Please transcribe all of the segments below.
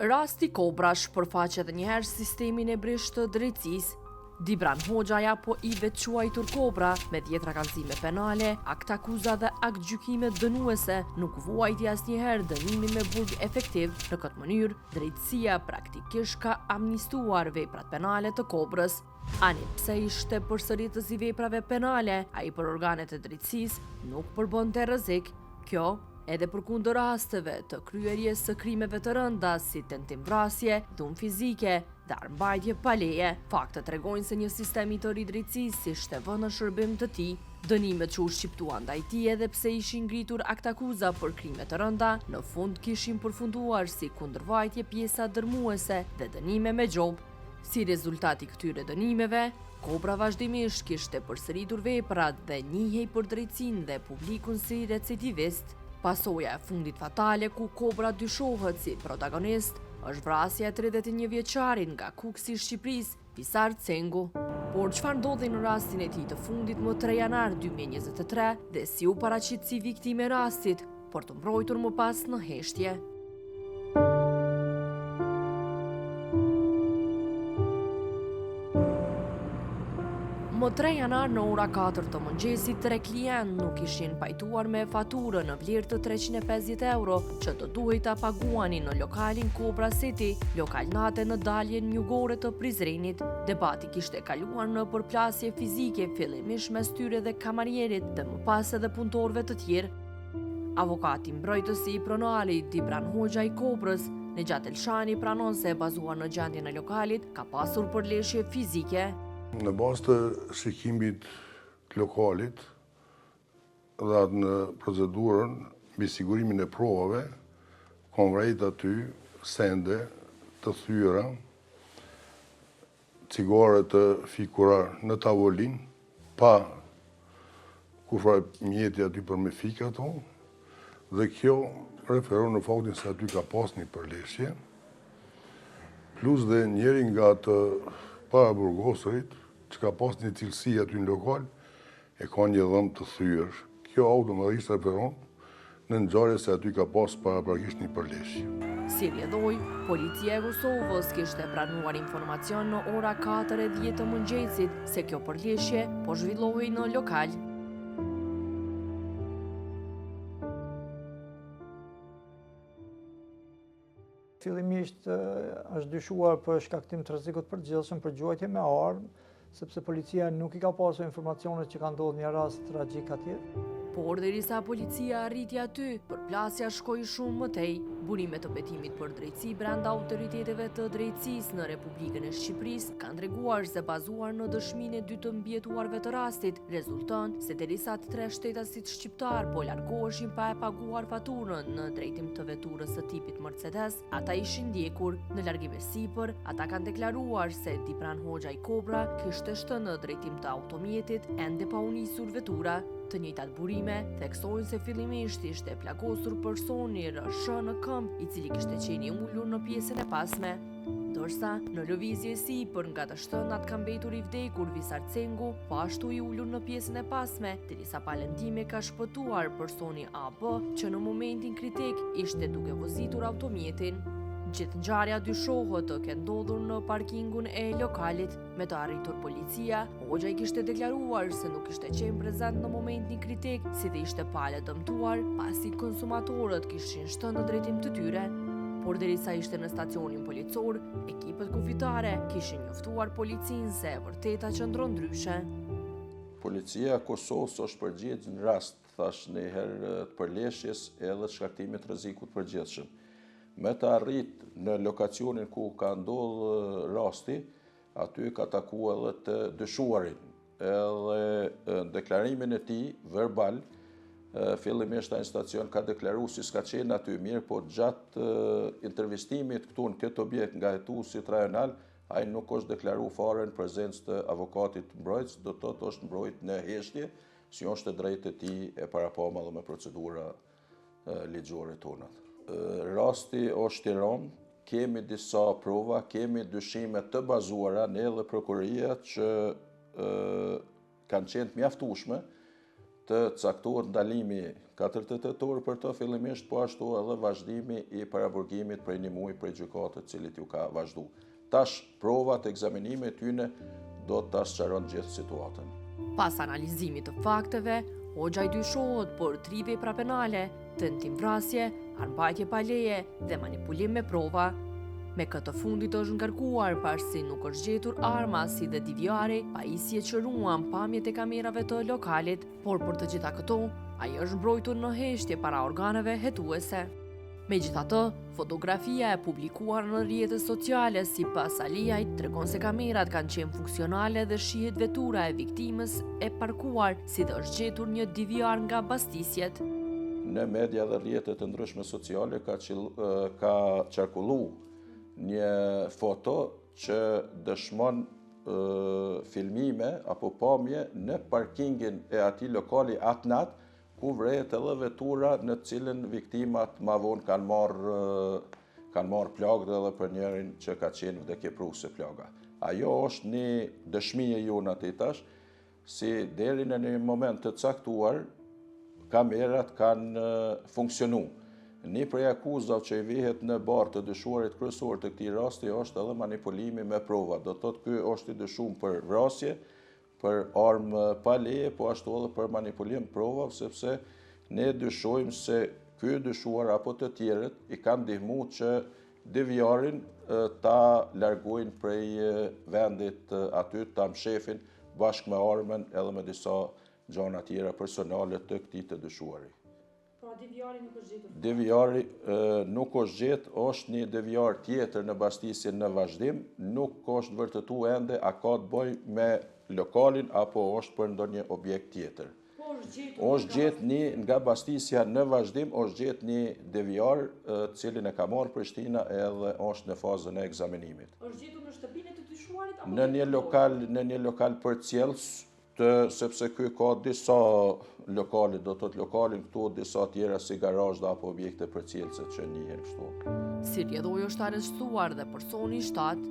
Rasti Kobra shpërfaq edhe njëherë sistemin e brishtë të drejtësisë. Dibran Hoxhaj apo i vetëquajtur Kobra, me dhjetra kallëzime penale, aktakuza dhe aktgjykime dënuese, nuk vuajti asnjëherë dënimin me burg efektiv. Në këtë mënyrë, drejtësia praktikisht ka amnistuar veprat penale të Kobrës. Ani pse ishte përsëritës i veprave penale, ai për organet e drejtësisë nuk përbënte rrezik. Kjo, edhe përkundër rasteve të kryerjes së krimeve të rënda si tentim vrasje, dhunë fizike dhe armëmbajtje pa leje. Faktet tregojnë se një sistem i tërë i drejtësisë ishte vënë në shërbim të tij. Dënimet që u shqiptuan ndaj tij edhe pse ishin ngritur aktakuza për krime të rënda, në fund kishin përfunduar si kundërvajtje pjesa dërmuese dhe dënime me gjobë. Si rezultat i këtyre dënimeve, Kobra vazhdimisht kishte përsëritur veprat dhe njihej për drejtësinë dhe publikun si recidivist. Pasoja e fundit fatale ku Kobra dyshohet si protagonist është vrasja e 31 vjeçarit nga Kukësi i Shqipërisë, Visar Cengu. Por çfarë ndodhi në rastin e tij të fundit më 3 janar 2023 dhe si u paraqit si viktimë e rastit, për t'u mbrojtur më pas në heshtje. Më 3 janar në ora 4 të mëngjesit, tre klientë nuk ishin pajtuar me faturën në vlerë të 350 euro që do duhej ta paguanin në lokalin Cobra City, lokal nate në daljen jugore të Prizrenit. Debati kishte kaluar në përplasje fizike fillimisht mes tyre dhe kamarierit dhe më pas edhe punëtorëve të tjerë. Avokati mbrojtës i pronarit Dibran Hoxhaj Kobrës, Nexhat Elshani pranon se bazuar në gjendjen e lokalit, ka pasur përleshje fizike. Në bazë të shikimit të lokalit dhe atë në procedurën mbi sigurimin e provave, kom vrejt aty sende të thyera, cigare të fikura në tavolinë, pa kurrfarë mjeti aty për me fik ato, dhe kjo referon në faktin se aty ka pas një përleshje, plus dhe njëri nga të paraburgosurit, që ka pas një cilësi aty në lokal, e ka një dhëmb të thyer. Kjo automatikisht referon në ngjarje se aty ka pas paraprakisht një përleshje. Si rrjedhojë, Policia e Kosovës kishte pranuar informacion në ora 4:10 të mëngjesit se kjo përleshje po zhvillohej në lokal. Fillimisht është dyshuar për shkaktim të rrezikut të përgjithshëm për gjuajtje me armë, sepse policia nuk i ka pasur informacionet që ka ndodhur një rast tragjik atje. Por derisa policia arriti aty, përplasja shkoi shumë më tej. Burime të betimit për drejtësi brenda autoriteteve të drejtësisë në Republikën e Shqipërisë kanë treguar se bazuar në dëshminë e dy të mbijetuarve të rastit, rezulton se derisa të tre shtetasit shqiptarë po largoheshin pa e paguar faturën në drejtim të veturës së tipit Mercedes, ata ishin ndjekur. Në largim e sipër, ata kanë deklaruar se Dibran Hoxhaj Kobra kishte shtënë në drejtim të automjetit ende pa u nisur vetura. Të njëjtat burime theksojnë se fillimisht ishte plagosur personi RSH në këmbë, i cili kishte qenë i ulur në pjesën e pasme. Ndërsa, në lëvizje e sipër nga të shtënat ka mbetur i vdekur Visar Cengu, po ashtu i ulur në pjesën e pasme, derisa pa lëndime ka shpëtuar personi AB, që në momentin kritik ishte duke vozitur automjetin. Gjithë ngjarja dyshohet të ketë ndodhur në parkingun e lokalit. Me të arritur policia, Hoxhaj kishte deklaruar se nuk kishte qenë prezent në momentin kritik, si dhe ishte palë e dëmtuar, pasi konsumatorët kishin shtënë në drejtim të tyre. Por derisa ishte në stacionin policor, ekipet kufitare kishin njoftuar policinë se e vërteta qëndron ndryshe. Policia e Kosovës është përgjigj në rast, thash njëherë të përleshjes edhe të shkaktimit të rrezikut të përgjithshëm. Me të arrit në lokacionin ku ka ndodhë rasti, Aty ka taku edhe të dyshuarin, edhe në deklarimin e tij verbal, fillimisht ai në stacion ka deklaru si s'ka qenë aty mirëpo gjatë intervistimit këtu në këtë objekt nga hetuesit rajonal, ai nuk është deklaru fare në prezencë të avokatit mbrojtës, do të thotë është mbrojt në heshtje, si është e drejtë e tij e parapame edhe me procedura ligjore tonat. Rasti është i rëndë, kemi disa prova, kemi dyshime të bazuara ne dhe prokuroria që kanë qenë të mjaftueshme Të caktohet ndalimi 48 orë për të fillimisht, po ashtu edhe vazhdimi i paraburgimit prej një muaj prej gjykatës të cilit ju ka vazhdu. Tash provat, ekzaminimi i tyne do ta sqaron gjithë situatën. Pas analizimit të fakteve, Hoxhaj dyshohet për tri vepra penale, tentim vrasje, armëmbajtje pa leje dhe manipulim me prova. Me këtë të fundit është ngarkuar pasi nuk është gjetur arma si dhe DVR-i, pajisje që ruan pamjet e kamerave të lokalit, por për të gjitha këto, ai është mbrojtur në heshtje para organeve hetuese. Megjithatë, fotografia e publikuar në rrjetet sociale sipas Aliajt tregon se kamerat kanë qenë funksionale dhe shihet vetura e viktimës e parkuar si dhe është gjetur një DVR nga bastisjet. Në media dhe rrjetet e ndryshme sociale ka, ka qarkullu një foto që dëshmon filmime apo pamje në parkingin e atij lokali atë natë, ku vërehet edhe vetura në të cilën viktimat ma vonë kanë marrë kanë marrë plagë dhe edhe për njërin që ka qenë vdekjeprurëse plaga. Ajo është një dëshmi e jona të tash, si deri në një moment të caktuar, kamerat kanë funksionu. Një prej akuzave që i vihet në barrë të dyshuarit kryesor të këtij rasti është edhe manipulimi me prova. Do të thotë ky është i dyshuar për vrasje, për armë pa leje, po ashtu edhe për manipulim provave, sepse ne dyshojmë se ky i dyshuar apo të tjerët i kanë ndihmu që DVR-in ta largojnë prej vendit aty, ta mshefin bashkë me armën edhe me disa gjana tjera personale të këtij të dyshuari. Pra DVR-i nuk është gjetur? DVR-i nuk është gjetë, është një DVR tjetër në bastisje në vazhdim, nuk është vërtetu ende a ka të bëjë me lokalin apo është për ndonjë objekt tjetër. Po është gjetur? Është gjetë një nga bastisja në vazhdim, është gjetë një DVR të cilin e ka marrë Prishtina edhe është në fazën e ekzaminimit. Është gjetur në shtëpinë e të dyshuarit apo në një lokal, në një lokal përcjellës Të, sepse ky ka disa lokale, do të thotë lokalin këtu, disa tjera si garazhda apo objekte përcjellëse që njihen kështu. Si rrjedhojë është arrestuar dhe personi i shtatë.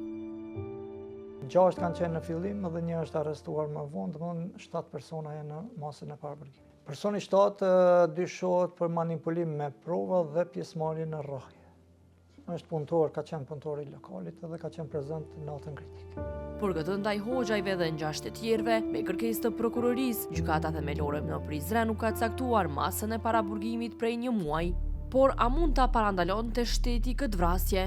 Gjashtë kanë qenë në fillim dhe një është arrestuar më vonë, domethënë 7 persona janë në masën e paraburgimit. Personi i shtatë dyshohet për manipulim me prova dhe pjesëmarrje në rrahje. Është punëtor, ka qenë punëtor i lokalit dhe ka qenë prezent në natën kritike. Për këtë ndaj Hoxhajve dhe gjashtë të tjerëve, me kërkesë të prokurorisë, Gjykata Themelore në Prizren u ka caktuar masën e paraburgimit prej një muaj. Por a mund ta parandalonte shteti këtë vrasje?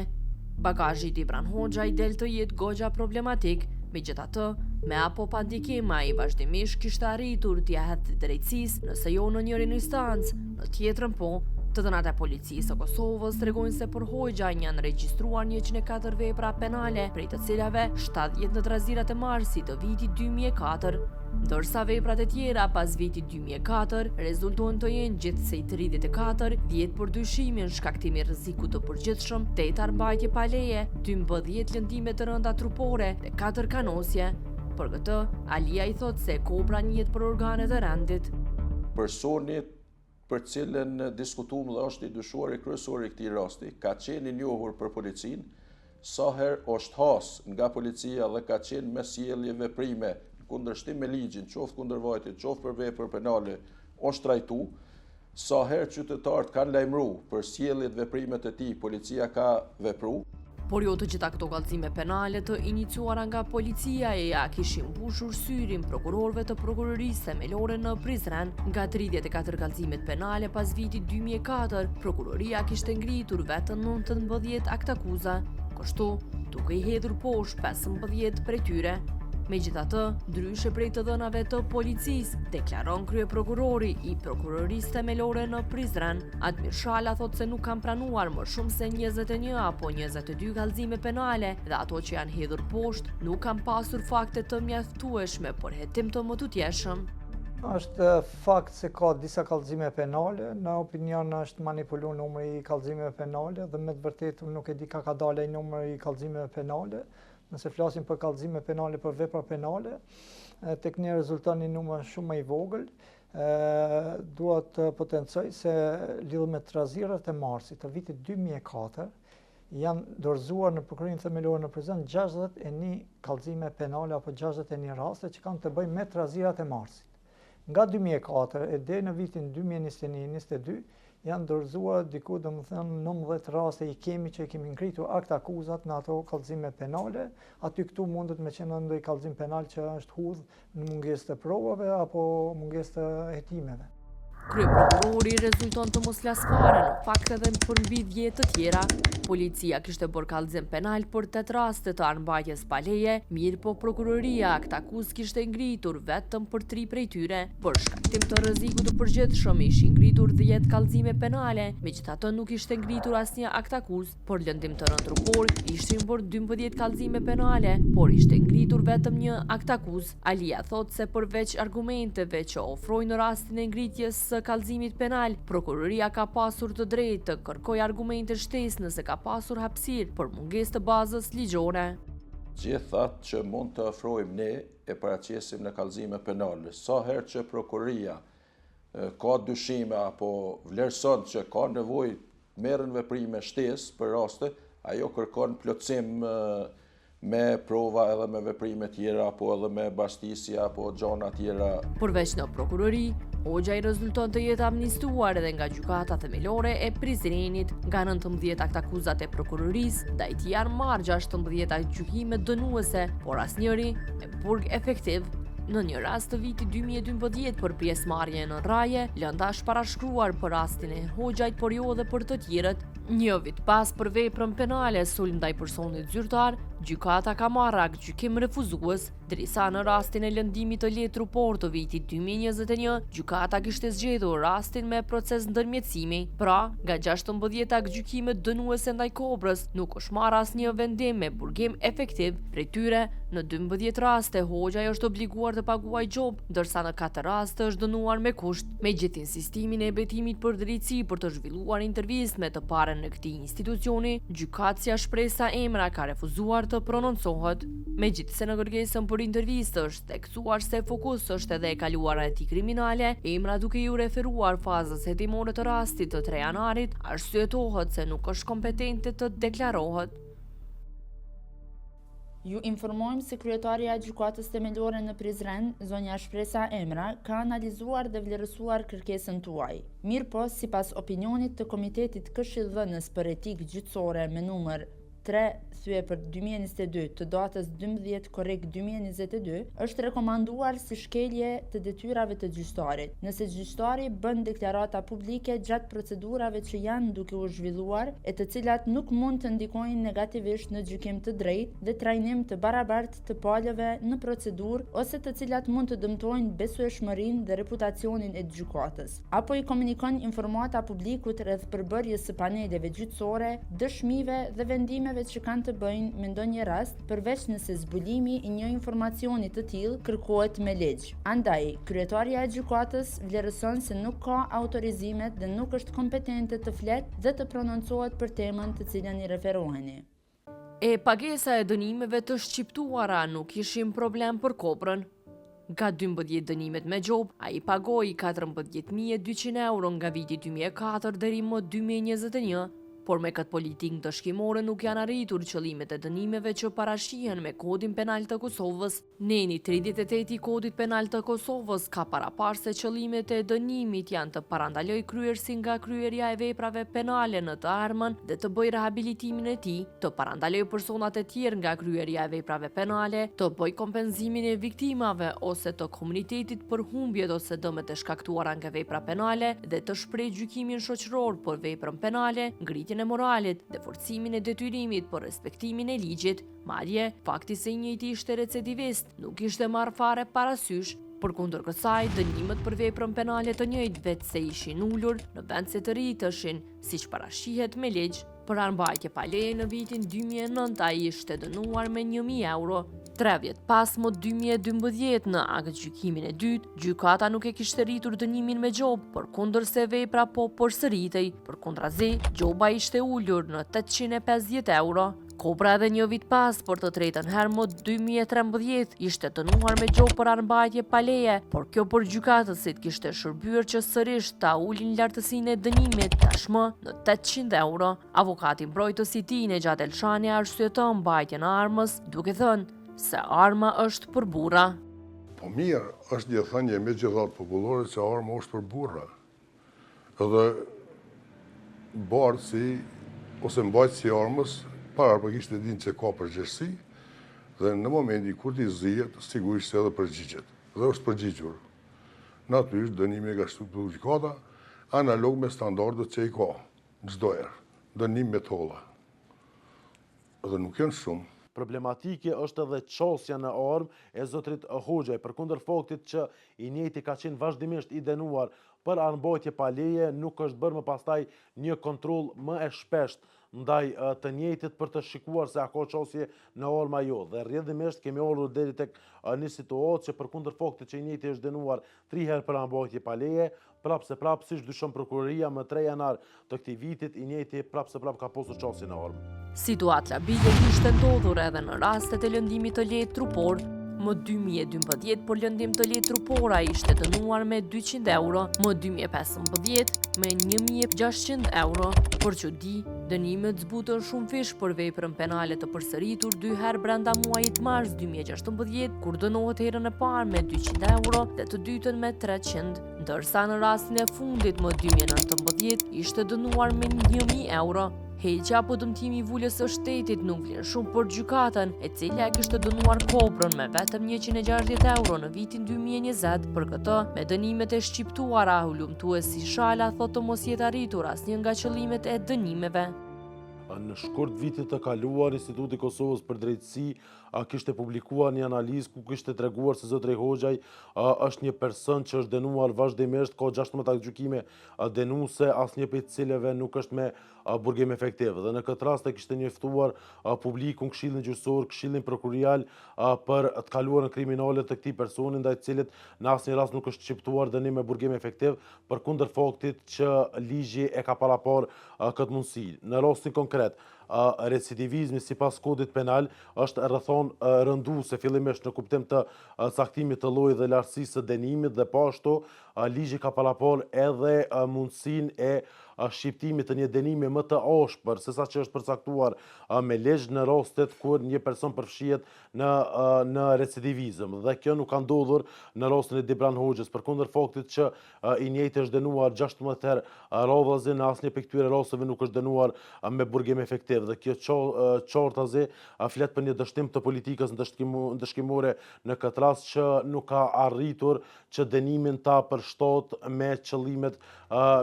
Bagazhi i Dibran Hoxhajt del të jetë goxha problematik, megjithatë, me apo pa ndikim ai vazhdimisht kishte arritur t'ia hedhte drejtësisë, nëse jo në njërën instancë, në tjetrën po. Të dhënat e Policisë së Kosovës tregojnë se për Hoxhajn janë regjistruar 104 vepra penale, prej të cilave 70 në trazirat e marsit të vitit 2004. Ndërsa veprat e tjera pas vitit 2004 rezultojnë të jenë gjithsej 34, 10 për dyshimin shkaktim i rrezikut të përgjithshëm, 8 armëmbajtje pa leje, 12 lëndime të rënda trupore dhe 4 kanosje. Për këtë, Aliaj thotë se Kobra njihet për organet e rendit. Personi për të cilën diskutuam dhe është i dyshuari kryesor i këtij rasti, ka qenë i njohur për policinë, sa herë është has nga policia dhe ka qenë me sjellje veprime në kundërshtim me ligjin, qoftë kundërvajtje, qoftë për vepër penale, është trajtu, sa herë qytetarët kanë lajmëru për sjelljet veprimet e tij, policia ka vepru. Por jo të gjitha këto kallëzime penale të iniciuara nga policia ia kishin mbushur syrin prokurorëve të Prokurorisë Themelore në Prizren. Nga 34 kallëzimet penale pas vitit 2004, prokuroria kishte ngritur vetëm 19 aktakuza, kështu duke i hedhur poshtë 15 prej tyre. Megjithatë, ndryshe prej të dhënave të policisë, deklaron kryeprokurori i Prokurorisë Themelore në Prizren. Admir Shala thotë se nuk kanë pranuar më shumë se 21 apo 22 kallëzime penale dhe ato që janë hedhur poshtë nuk kanë pasur fakte të mjaftueshme për hetim të mëtutjeshëm. Është fakt se ka disa kallëzime penale, në opinion është manipulu numri i kallëzimeve penale dhe me të vërtetë unë nuk e di ka ka dalë ai numër i kallëzimeve penale. Nëse flasim për kallëzime penale për vepra penale, tek ne rezulton një numër shumë më i vogël, Dua të potencoj se lidhur me trazirat e marsit të vitit 2004, janë dorëzuar në Prokurorinë Themelore në Prizren 61 kallëzime penale apo 61 raste që kanë të bëjnë me trazirat e marsit. Nga 2004 e deri në vitin 2021, 22, janë dorëzuar diku domethënë 19 raste i kemi që i kemi ngritur aktakuzat në ato kallëzime penale, aty këtu mundet me qenë ndonjë kallëzim penal që është hudh në mungesë të provave apo mungesë të hetimeve. Kryeprokurori rezulton të mos flasë fare në fakt edhe për mbi 10 të tjera. Policia kishte bërë kallëzim penal për 8 raste të armëmbajtjes pa leje, mirëpo prokuroria aktakuzë kishte ngritur vetëm për 3 prej tyre. Për shkaktim të rrezikut të përgjithshëm ishin ngritur 10 kallëzime penale, megjithatë nuk ishte ngritur asnjë aktakuzë. Për lëndim të rëndë trupor, ishin bërë 12 kallëzime penale, por ishte ngritur vetëm një aktakuzë. Alia thotë se përveç argumenteve që ofrojnë në rastin e ngritjes së kallëzimit penal, prokuroria ka pasur të drejtë të kërkojë argumente shtesë nëse ka pasur hapësirë për mungesë të bazës ligjore. Gjithë atë që mund të ofrojmë ne e paraqesim në kallëzime penale. Sa herë që prokuroria ka dyshime apo vlerëson që ka nevojë merren veprime shtesë për raste, ajo kërkon plotësim me prova edhe me veprime tjera, apo edhe me bastisje, apo gjana tjera. Përveç në prokurori, Hoxhaj rezulton të jetë amnistuar edhe nga gjykata themelore e Prizrenit. Nga 19 aktakuzat e prokurorisë, ndaj tij janë marrë 16 aktgjykime dënuese, por asnjëri me burg efektiv. Në një rast të vitit 2012 për pjesëmarrje në rrahje, lënda është parashkruar për rastin e Hoxhajt, por jo edhe për të tjerët. Një vit pas për veprën penale sulm ndaj personit zyrtar, gjykata ka marrë aktgjykim refuzues, derisa në rastin e lëndimit të lehtë trupor të vitit 2021, gjykata kishte zgjedhur rastin me proces ndërmjetësimi. Pra, nga 16 aktgjykimet dënuese ndaj Kobrës, nuk është marrë asnjë vendim me burgim efektiv. Prej tyre, në 12 raste Hoxhaj është obliguar të paguajë gjobë, ndërsa në 4 raste është dënuar me kusht. Me gjithë insistimin e betimit për drejtësi për të zhvilluar intervistë me të parën e këtij institucioni, gjykatësja Shpresa Emra ka refuzuar të prononcohet. Megjithëse në kërkesën për intervistë është theksuar se fokus është edhe e kaluara e tij kriminale, Emra duke iu referuar fazës hetimore të rastit të 3 janarit, arsyetohet se nuk është kompetente të deklarohet. Ju informojmë se kryetarja e Gjykatës Themelore në Prizren, zonja Shpresa Emra, ka analizuar dhe vlerësuar kërkesën tuaj. Mirëpo, sipas opinionit të Komitetit Këshillëdhënës për Etikë Gjyqësore me numër 3 thye për 2022 të datës 12 korrik 2022, është rekomanduar si shkelje të detyrave të gjyqtarit, nëse gjyqtari bën deklarata publike gjatë procedurave që janë duke u zhvilluar e të cilat nuk mund të ndikojnë negativisht në gjykim të drejtë dhe trajtim të barabartë të palëve në procedurë ose të cilat mund të dëmtojnë besueshmërinë dhe reputacionin e gjykatës, apo i komunikon informata publikut rreth përbërjes së paneleve gjyqësore, dëshmive dhe vendimeve që kanë të bëjnë me ndonjë rast, përveç nëse zbulimi i një informacioni të tillë kërkohet me ligj. Andaj, kryetarja e gjykatës vlerëson se nuk ka autorizimet dhe nuk është kompetente të flet dhe të prononcohet për temën të cilën i referoheni. E pagesa e dënimeve të shqiptuara nuk ishin problem për Kobrën. Nga 12 dënimet me gjobë, ai pagoi 14.200 euro nga viti 2004 deri më 2021, por me këtë politikë ndëshkimore nuk janë arritur qëllimet e dënimeve që parashihen me Kodin Penal të Kosovës. Neni 38 i Kodit Penal të Kosovës ka paraparë se qëllimet e dënimit janë të parandalojë kryerësin nga kryerja e veprave penale në të ardhmen dhe të bëjë rehabilitimin e tij, të parandalojë personat e tjerë nga kryerja e veprave penale, të bëjë kompensimin e viktimave ose të komunitetit për humbjet ose dëmet e shkaktuara nga vepra penale dhe të shprehë gjykimin shoqëror për veprën penale, ngritjen e moralit dhe forcimin e detyrimit për respektimin e ligjit. Madje, fakti se i njëjti ishte recidivist nuk ishte marrë fare parasysh. Përkundër kësaj, dënimet për veprën penale të njëjtë veçse ishin ulur në vend se të rriteshin, siç parashihet me ligj. Për armëmbajtje pa leje në vitin 2009 ai ishte dënuar me 1000 euro. Tre vjet pas më 2012 në aktgjykimin e dytë, gjykata nuk e kishte rritur dënimin me gjobë, përkundër se vepra po përsëritej, përkundrazi, gjoba ishte ulur në 850 euro. Kobra edhe një vit pas, për të tretën herë më 2013, ishte dënuar me gjobë për armëmbajtje pa leje, por kjo për gjykatësit kishte shërbyer që sërish ta ulin lartësinë e dënimit tashmë në 800 euro. Avokati mbrojtës i tij Nexhat Elshani arsyeton mbajtjen e armës, duke thënë se arma është për burra. Po mirë, është një thënie megjithatë popullore që arma është për burra. Edhe bartësi ose mbajtësi i armës paraprakisht e din që ka përgjegjësi dhe në momentin kur t'i zihet, sigurisht se edhe përgjigjet. Dhe është përgjigjur. Natyrisht dënimin e ka shqiptu gjykata, analog me standardet që i ka, çdo herë. Dënim me të holla. Dhe nuk janë shumë. Problematike është edhe qasja në armë e zotrit Hoxhaj, përkundër faktit që i njëjti ka qenë vazhdimisht i dënuar për armëmbajtje pa leje, nuk është bërë më pastaj një kontroll më e shpeshtë ndaj të njëjtit për të shikuar se a ka qasje në armë a jo. Dhe rrjedhimisht kemi ardhur deri tek një situatë që përkundër faktit që i njëjti është dënuar tri herë për armëmbajtje pa leje, Prapë se prapë, siç dyshon prokuroria më 3 janar të këtij vitit, i njëjti prapë se prapë ka pasur qasje në armë. Situatë labile kishte ndodhur edhe në rastet e lëndimit të lehtë trupor. Më 2012 për lëndim të lehtë trupor ai ishte dënuar me 200 euro, më 2015 me 1600 euro. Për çudi, dënimet zbuten shumëfish për veprën penale të përsëritur dy herë brenda muajit mars 2016, kur dënohet herën e parë me 200 euro dhe të dytën me 300. Ndërsa në rastin e fundit më 2019 ishte dënuar me 1000 euro. Heqja apo dëmtimi i vulës së shtetit nuk vlen shumë për gjykatën, e cila e kishte dënuar Kobrën me vetëm 160 euro në vitin 2020. Për këtë, me dënimet e shqiptuara, hulumtuesi Shala thotë të mos jetë arritur asnjë nga qëllimet e dënimeve. Në shkurt vitit të kaluar, Instituti i Kosovës për Drejtësi kishte publikuar një analizë ku kishte treguar se zotëri Hoxhaj është një person që është dënuar vazhdimisht, ka 16 aktgjykime dënuese, asnjë prej të cilëve nuk është me burgim efektiv. Dhe në këtë rast e kishte njoftuar publikun, Këshillin Gjyqësor, Këshillin Prokurorial për të kaluarën kriminale të këtij personi, ndaj të cilit në asnjë rast nuk është shqiptuar dënim me burgim efektiv, përkundër faktit që ligji e ka paraparë këtë mundësi. Në rastin konkret, Recidivizmi sipas Kodit Penal është rrethanë rënduese fillimisht në kuptim të caktimit të llojit dhe lartësisë së dënimit dhe po ashtu ligji ka paraparë edhe mundësinë e shqiptimit të një dënimi më të ashpër sesa që është përcaktuar me ligj në rastet kur një person përfshihet në në recidivizëm dhe kjo nuk ka ndodhur në rastin e Dibran Hoxhës përkundër faktit që I njëjti është dënuar 16 herë radhazi, në asnjë prej këtyre rasteve nuk është dënuar me burgim efektiv dhe kjo qartazi flet për një dështim të politikës ndëshkimore në këtë rast që nuk ka arritur që dënimin ta përshtat me qëllimet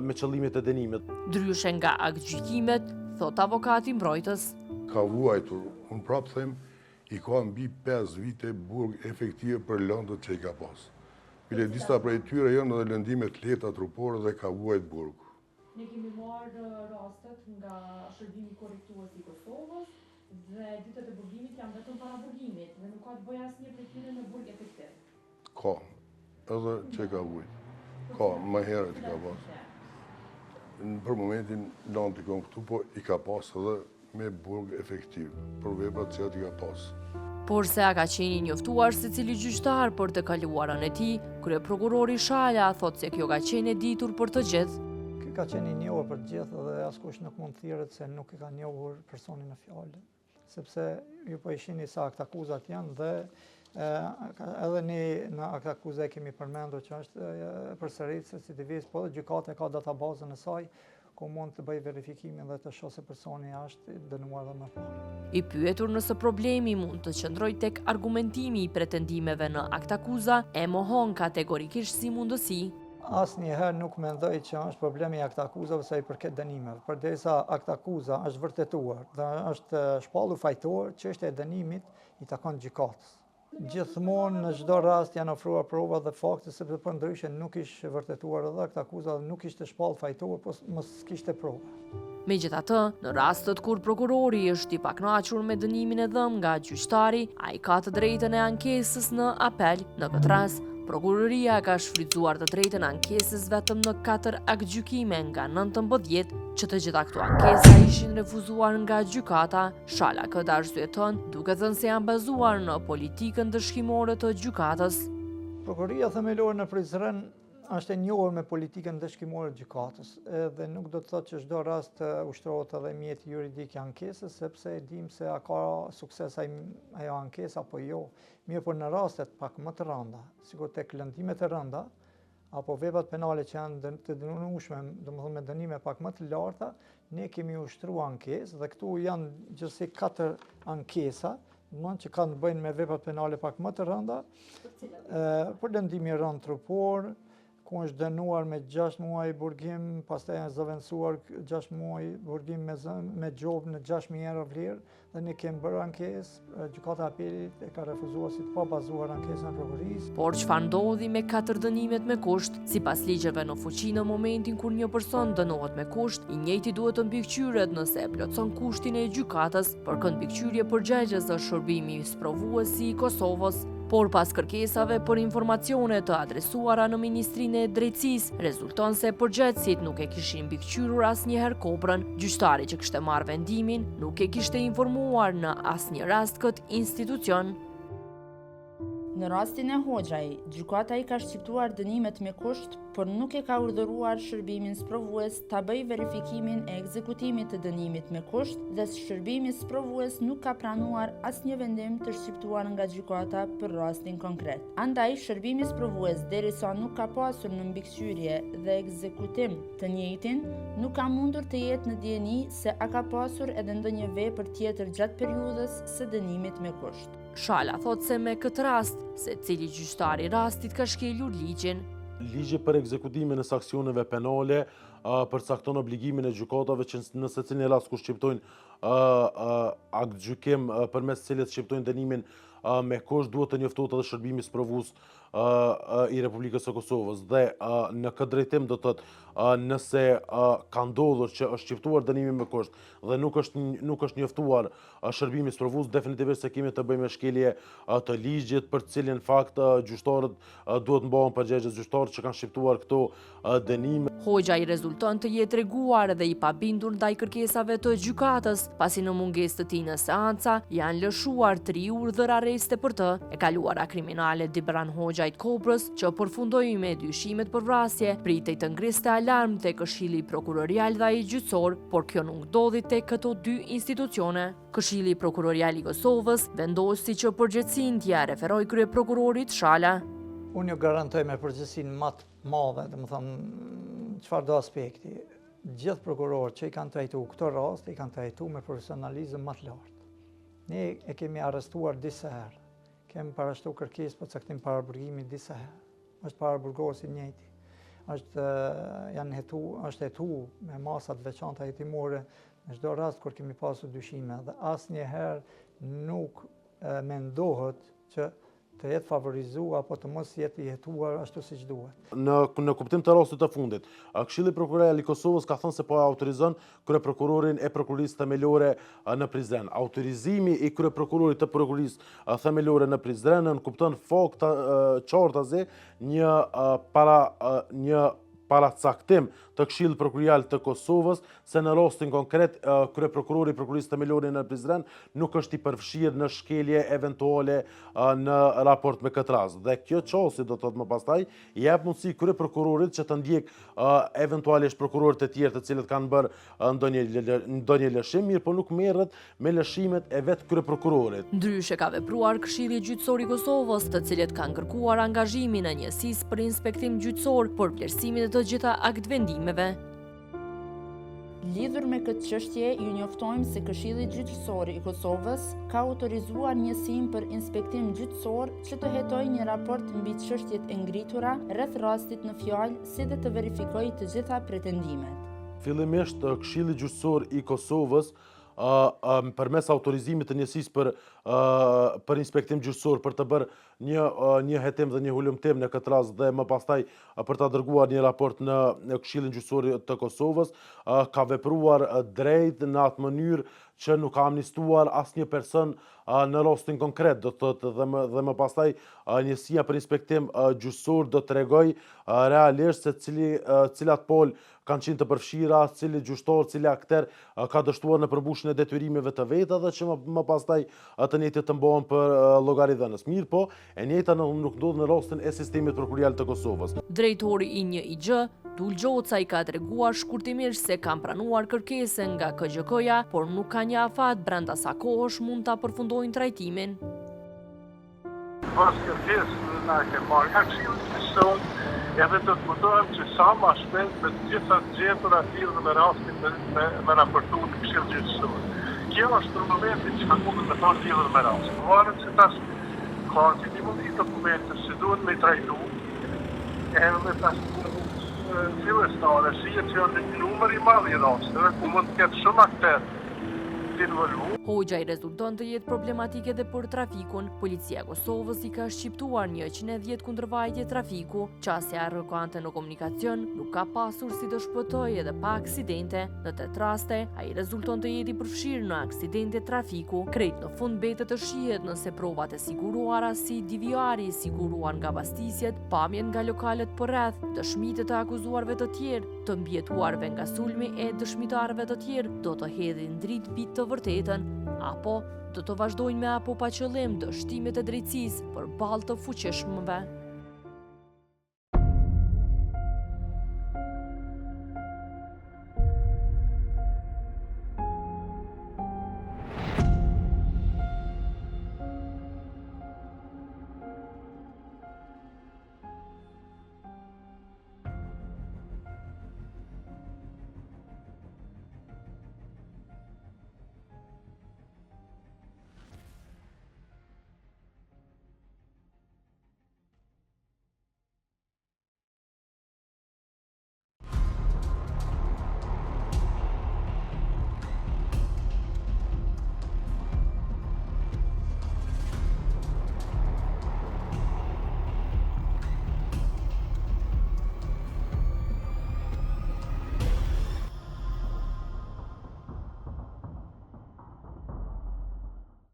me qëllimet e dënimit. Ndryshe nga aktgjykimet, thotë avokati mbrojtës. Ka vuajtur, unë prapë them, i ka mbi 5 vite burg efektive për lëndët që i ka pasë. Bile disa prej tyre janë edhe lëndime të lehta trupore dhe ka vuajt burg. Ne kemi marrë rastet nga Shërbimi Korrektues i Kosovës dhe ditët e burgimit janë vetëm paraburgimit dhe nuk ka të bëjë asnjë prej tyre me burg efektiv. Ka, edhe që ka vujt. Ka, më herët i ka pas. Për momentin, lëndët i kom këtu, po i ka pas edhe me burg efektiv, për veprat që i ka pas. Por se a ka qenë i njoftuar secili gjyqtar për të kaluarën e tij, kryeprokurori Shala thotë se kjo ka qenë e ditur për të gjithë. Ky ka qenë i njohur për të gjithë dhe askush nuk mund të thirret se nuk e ka njohur personin në fjalë. Sepse ju po i shihni sa aktakuzat janë dhe edhe ne në aktakuza e kemi përmendur që është përsëritës recidivist, po dhe gjykata e ka databazën e saj, ku mund të bëjë verifikimin dhe të shohë se personi është dënuar dhe më parë. I pyetur nëse problemi mund të qëndrojë tek argumentimi i pretendimeve në aktakuza, e mohon kategorikisht si mundësi. Asnjëherë nuk mendoj që është problemi i aktakuzave sa i përket dënimeve. Përderisa aktakuza është vërtetuar dhe është shpallur fajtor, çështja e dënimit i takon gjykatës. Gjithmonë në çdo rast janë ofruar prova dhe fakte sepse përndryshe nuk ish vërtetuar edhe aktakuza dhe nuk ishte shpallë fajtor, po mos kishte prova. Megjithatë, në rastet kur prokurori është i pakënaqur me dënimin e dhënë nga gjyqtari, ai ka të drejtën e ankesës në apel. Në këtë rast, prokuroria ka shfrytëzuar të drejtën e ankesës vetëm në 4 aktgjykime nga 19, që të gjitha këto ankesa ishin refuzuar nga gjykata. Shala këtë arsyeton, duke thënë se janë bazuar në politikën ndëshkimore të gjykatës. Prokuroria Themelore në Prizren Është e njohur me politikën ndëshkimore të gjykatës, edhe nuk do të thotë që çdo rast të ushtrohet edhe mjeti juridik i ankesës, sepse e dimë se a ka sukses ajo ankesë apo jo. Mirëpo në rastet pak më të rënda, sikur tek lëndimet e rënda, apo veprat penale që janë të dënueshme, domethënë me dënime pak më të larta, ne kemi ushtru ankesë dhe këtu janë gjithsej katër ankesa, domethënë që kanë të bëjnë me veprat penale pak më të rënda, për lëndim i rëndë trupor, ku është dënuar me 6 muaj burgim, pastaj janë zëvendësuar 6 muaj burgim me, me gjobë në 6.000 euro vlerë, dhe ne kemi bërë ankesë, gjykata e apelit e ka refuzuar si të pabazuar ankesën e prokurorisë. Por çfarë ndodhi me katër dënimet me kusht? Sipas ligjeve në fuqi në momentin kur një person dënohet me kusht, i njëjti duhet të mbikëqyret nëse e plotëson kushtin e gjykatës, Për këtë mbikëqyrje përgjegjës është shërbimi sprovues i Kosovës, por pas kërkesave për informacione të adresuara në Ministrinë e Drejtësisë, rezulton se përgjegjësit nuk e kishin mbikëqyrur asnjëherë Kobrën. Gjyqtari që kishte marrë vendimin nuk e kishte informuar në asnjë rast këtë institucion. Në rastin e Hoxhaj, gjykata i ka shqiptuar dënimet me kusht, por nuk e ka urdhëruar shërbimin sprovues ta bëjë verifikimin e ekzekutimit të dënimit me kusht dhe shërbimi sprovues nuk ka pranuar asnjë vendim të shqiptuar nga gjykata për rastin konkret. Andaj, shërbimi sprovues derisa nuk ka pasur në mbikëqyrje dhe ekzekutim të njëjtin, nuk ka mundur të jetë në dijeni se a ka pasur edhe ndonjë vepër tjetër gjatë periudhës së dënimit me kusht. Shala thotë se me këtë rast, secili gjyqtar i rastit ka shkelur ligjin. Ligji për ekzekutimin e sanksioneve penale përcakton obligimin e gjykatave që në secilin rast ku shqiptojnë aktgjykim përmes cilit shqiptojnë dënimin me kusht duhet të njoftohet edhe shërbimi sprovues i Republikës së Kosovës dhe në këtë drejtim do të thotë nëse ka ndodhur që është shqiptuar dënimi me kusht dhe nuk është nuk është njoftuar shërbimi sprovues definitivisht se kemi të bëjmë me shkelje të ligjit për të cilin fakt gjyqtarët duhet mbahen përgjegjës gjyqtarët që kanë shqiptuar këto dënime. Hoxhaj rezulton të jetë treguar edhe i pabindur ndaj kërkesave të gjykatës, pasi në mungesë të tij në seanca janë lëshuar tri urdhër-arreste për të. E kaluara kriminale e Dibran Hoxhajt Kobrës, që përfundoi me dyshimet për vrasje, pritej të ngriste alarm te Këshilli Prokurorial dhe ai Gjyqësor, por kjo nuk ndodhi tek këto dy institucione. Këshilli Prokurorial i Kosovës vendosi që përgjegjësinë t'ia referojë kryeprokurorit Shala. Unë ju garantoj me përgjegjësinë më të madhe, domethënë, çfarëdo aspekti, gjithë prokurorët që i kanë trajtu këto raste, i kanë trajtu me profesionalizëm më të lartë. Ne e kemi arrestuar disa herë, kemi parashtru kërkesë për caktim paraburgimi disa herë. Është paraburgosur i njëjti. Është janë hetu, është hetu me masa të veçanta hetimore në çdo rast kur kemi pasur dyshime dhe asnjëherë nuk mendohet që të jetë favorizu apo të mos jetë i hetuar ashtu siç duhet. Në, në kuptim të rastit të fundit, Këshilli Prokurorial i Kosovës ka thënë se po e autorizon kryeprokurorin e Prokurorisë Themelore në Prizren. Autorizimi i kryeprokurorit të Prokurorisë Themelore në Prizren nënkupton fakt qartazi një para një paracaktim të Këshillit Prokurorial të Kosovës se në rastin konkret kryeprokurori i Prokurorisë Themelore në Prizren nuk është i përfshirë në shkelje eventuale në raport me këtë rast. Dhe kjo qasje do të thotë më pastaj i jep mundësi kryeprokurorit që të ndjek eventualisht prokurorët e tjerë të cilët kanë bërë ndonjë ndonjë lëshim, mirëpo nuk merret me lëshimet e vetë kryeprokurorit. Ndryshe ka vepruar Këshilli Gjyqësor i Kosovës, të cilët kanë kërkuar angazhimin e Njësisë për Inspektim Gjyqësor për vlerësimin e të gjitha aktvendimeve. Lidhur me këtë çështje, ju njoftojmë se Këshilli Gjyqësor i Kosovës ka autorizuar Njësinë për Inspektim Gjyqësor që të hetojë një raport mbi çështjet e ngritura rreth rastit në fjalë si dhe të verifikojë të gjitha pretendimet. Fillimisht, Këshilli Gjyqësor i Kosovës përmes autorizimit të njësisë për për inspektim gjyqësor për të bërë një një hetim dhe një hulumtim në këtë rast dhe më pastaj për ta dërguar një raport në në Këshillin Gjyqësor të Kosovës, ka vepruar drejt në atë mënyrë që nuk ka amnistuar asnjë person në rastin konkret, do të thotë dhe më dhe më pastaj njësia për inspektim gjyqësor do të tregojë realisht se cili cilat palë kanë qenë të përfshira, cili gjyqtar, cili akter ka dështuar në përmbushjen e detyrimeve të veta dhe që më, më pastaj të njëjtit të mbahen për llogaridhënës. Mirëpo, E njëjta nuk ndodh në rastin e sistemit prokurorial të Kosovës. Drejtori i NJIGJ, Dul Gjocaj ka treguar shkurtimisht se kanë pranuar kërkesën nga KGjK-ja, por nuk ka një afat brenda sa kohësh mund ta përfundojnë trajtimin. Pas kërkesës na e kem marrë nga Këshilli Gjyqësor edhe do të mundohem që sa ma shpejt me të gjitha të gjeturat lidhur me rastin me me, me raportu në Këshill Gjyqësor. Kjo është për momentin çka mundem me thonë lidhur me rastin. Varet se tash ka një mori dokumentesh që duhet me i trajtu, edhe tash fillestare shihet që janë një numër i madh i rasteve ku mund të ketë shumë akterë të involvuar. Hoxhaj rezulton të jetë problematik edhe për trafikun. Policia e Kosovës i ka shqiptuar 110 kundërvajtje trafiku. Qasja arrogante në komunikacion nuk ka pasur si të shpëtojë edhe pa aksidente. Në 8 raste, ai rezulton të jetë i përfshirë në aksidente trafiku. Krejt në fund mbetet të shihet nëse provat e siguruara si DVR-i i siguruar nga bastisjet, pamjet nga lokalet përreth, dëshmitë e të akuzuarve të tjerë, të mbijetuarve nga sulmi e dëshmitarëve të tjerë do të hedhin dritë mbi të vërtetën, apo do të vazhdojnë me apo pa qëllim dështimet e drejtësisë përballë të fuqishmëve.